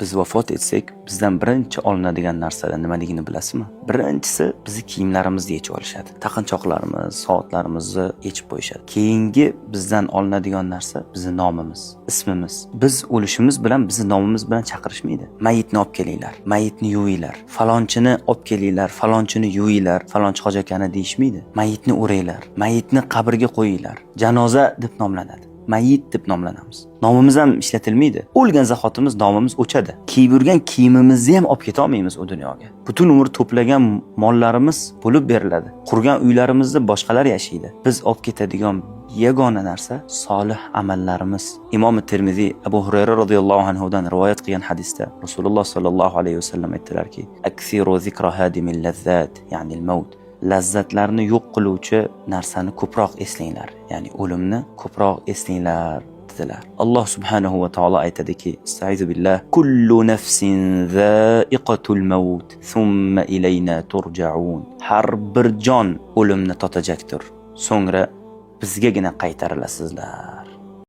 Biz vafot etsak, bizdan birinchi olinadigan narsalar nimaligini bilasizmi? Birinchisi, bizni kiyimlarimizni yechib olishadi. Taqinchoqlarimiz, soatlarimizni yechib qo'yishadi. Keyingi bizdan olinadigan narsa bizni nomimiz, ismimiz. Biz o'lishimiz bilan bizni nomimiz bilan chaqirishmaydi. Mayitni olib kelinglar, mayitni yuvinglar, falonchini olib kelinglar, falonchini yuvinglar, falonchi hoji akani deyishmaydi. Mayitni o'ranglar, mayitni qabrga qo'yinglar. Janoza deb nomlanadi. Mayit deb nomlanamiz. Nomimiz ham ishlatilmaydi. O'lgan zahotimiz nomimiz o'chadi. Kiyib yurgan kiyimimizni ham olib keta olmaymiz u dunyoga. Butun umr to'plagan mollarimiz bo'lib beriladi. Qurgan uylarimizda boshqalar yashaydi. Biz olib ketadigan yagona narsa solih amallarimiz. Imom Termiziy Abu Hurayra radhiyallohu anhu dan rivoyat qilgan hadisda Rasululloh sallallohu alayhi vasallam aytdilarki: "Aksiru zikra hadimil lazzat, ya'ni al-maut." Lazzatlarni yo'q qiluvchi narsani ko'proq eslanglar, ya'ni o'limni ko'proq eslanglar, dedilar. Alloh subhanahu va taolo aytadiki, astaizu billah: "Kullu nafsin za'iqatul maut, thumma ilayna turja'un." Har bir jon o'limni totajakdir, so'ngra bizgagina qaytarilasizlar.